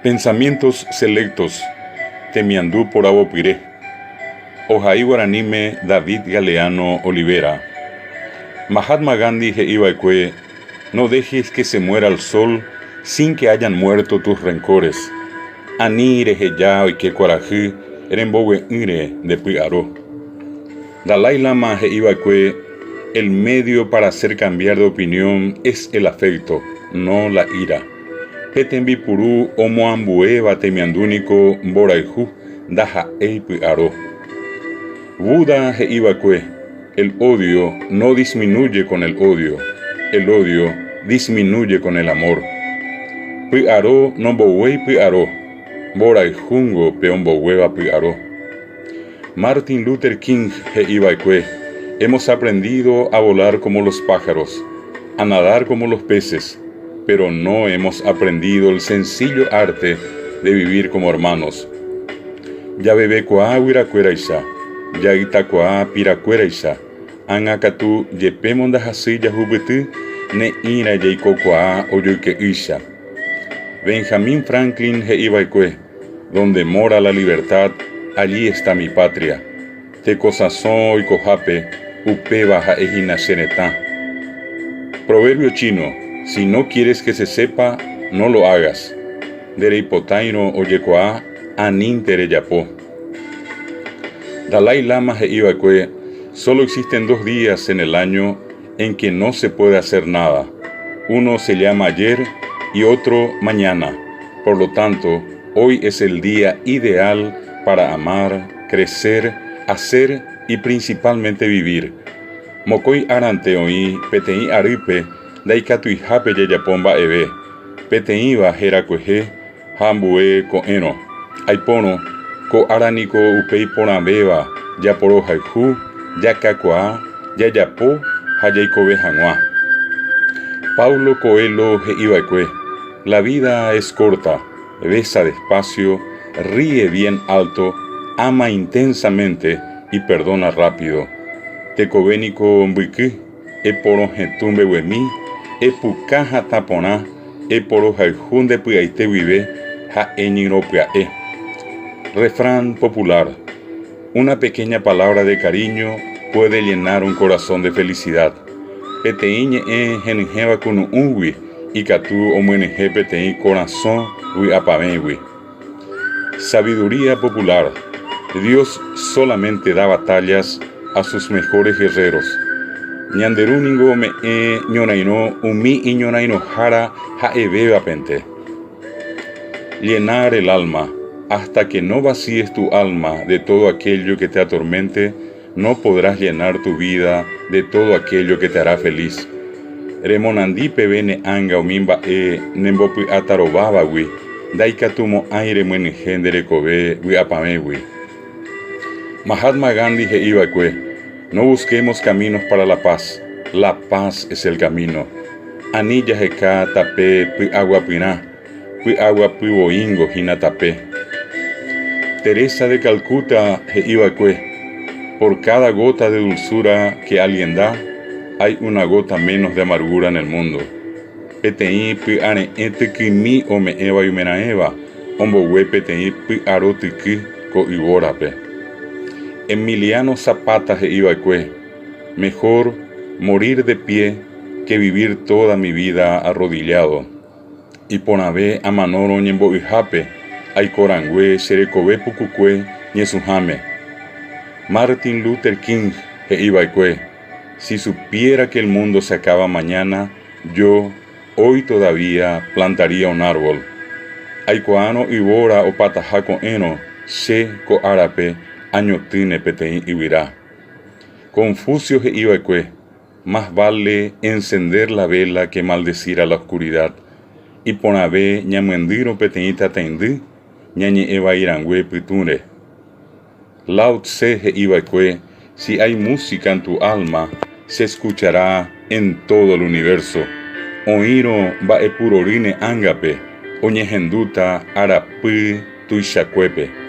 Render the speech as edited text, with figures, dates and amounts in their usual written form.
Pensamientos selectos, Temiandu poravopyre. Ohai guaraníme David Galeano Olivera. Mahatma Gandhi he'iva'ekue, No dejes que se muera el sol sin que hayan muerto tus rencores. Ani reheja oike kuarahy rembogue'ỹre nde py'aro. Dalai Lama he'iva'ekue, El medio para hacer cambiar de opinión es el afecto, no la ira. Pe tembipuru omoambuéva temiandu niko mborayhu ndaha'éi py'aro. Buda he'iva'ekue, El odio no disminuye con el odio, el odio disminuye con el amor. Py'aro nomboguéi py'aro, mborayhúngo pe omboguéva py'aro. Martin Luther King he'iva'ekue, Hemos aprendido a volar como los pájaros, a nadar como los peces, pero no hemos aprendido el sencillo arte de vivir como hermanos. Javevekuaa guyrakuéraicha, jaytakuaa pirakuéraicha, ág̃a katu jepémo ndahasýi jahupyty ne'ĩra jaikokuaa ojoyke'ýicha. Benjamin Franklin he'iva'ekue, Donde mora la libertad, allí está mi patria. Tekosãso oikohápe, upéva ha'e hína che retã. Proverbio chino, Si no quieres que se sepa, no lo hagas. Ndereipotáirõ ojekuaa, anínte rejapo. Dalai Lama he'i va'ekue, Solo existen dos días en el año en que no se puede hacer nada. Uno se llama ayer y otro mañana. Por lo tanto, hoy es el día ideal para amar, crecer, hacer y principalmente vivir. Mokõi árante oĩ peteĩ arýpe ndaikatuihápe jajapo mba'eve, peteĩva hérakuehe ha ambue ko'ẽrõ. Aipórõ, ko ára niko upe iporãvéva japorohayhu, jakakuaa, jajapo ha jaikove hag̃ua. Paulo Coelho he'iva'ekue, La vida es corta, besa despacio, ríe bien alto, ama intensamente y perdona rápido. Tekove niko mbyky, Eporohetũ mbeguemi, epuka hatã porã, eporohayhu nde py'aite guive ha eñyrõ pya'e. Refrán popular, Una pequeña palabra de cariño puede llenar un corazón de felicidad. Peteĩ ñe'ẽ henyhẽva kunu'ũgui ikatu omyenyhẽ peteĩ korasõ vy'apavẽgui. Sabiduría popular, Dios solamente da batallas a sus mejores guerreros. Ñande Ru ningo ome'ẽ ñorairõ umi iñorairõhára ha'evévapente. Llenar el alma, hasta que no vacíes tu alma de todo aquello que te atormente, no podrás llenar tu vida de todo aquello que te hará feliz. Remonandi peve ne ánga umi mba'e nembopy'atarovávagui, ndaikatumo'ãi remyenyhẽ nde rekove vy'apavẽgui. Mahatma Gandhi he'iva'ekue, No busquemos caminos para la paz, la paz es el camino. Ani jaheka tape py'aguapyrã, py'aguapyvoíngo hína tape. Teresa de Calcuta he'iva'ekue, Por cada gota de dulzura que alguien da, hay una gota menos de amargura en el mundo. Peteĩ py'are'ẽ tykymi ome'ẽva oimeraẽva ombogue peteĩ py'aro tyky ko yvórape. Emiliano Zapata he'iva'ekue, Mejor morir de pie que vivir toda mi vida arrodillado. Iporãve amanórõ ñembo'yhápe aiko rangue che rekove pukukue ñesũháme. Martin Luther King he'iva'ekue, Si supiera que el mundo se acaba mañana, yo, hoy todavía, plantaría un árbol. Aikuaárõ yvóra opataha ko'ẽrõ, che, ko árape, añotỹne peteĩ yvyra. Confucio he'iva'ekue, Más vale encender la vela que maldecir a la oscuridad. Iporãve ñamyendýrõ peteĩ tataindy ñañe'ẽ vai rangue pytũre. Lao Tse he'i va'ekue, Si hay música en tu alma, se escuchará en todo el universo. Oĩrõ mba'epurory ne ángape, oñehendúta arapy tuichakuépe.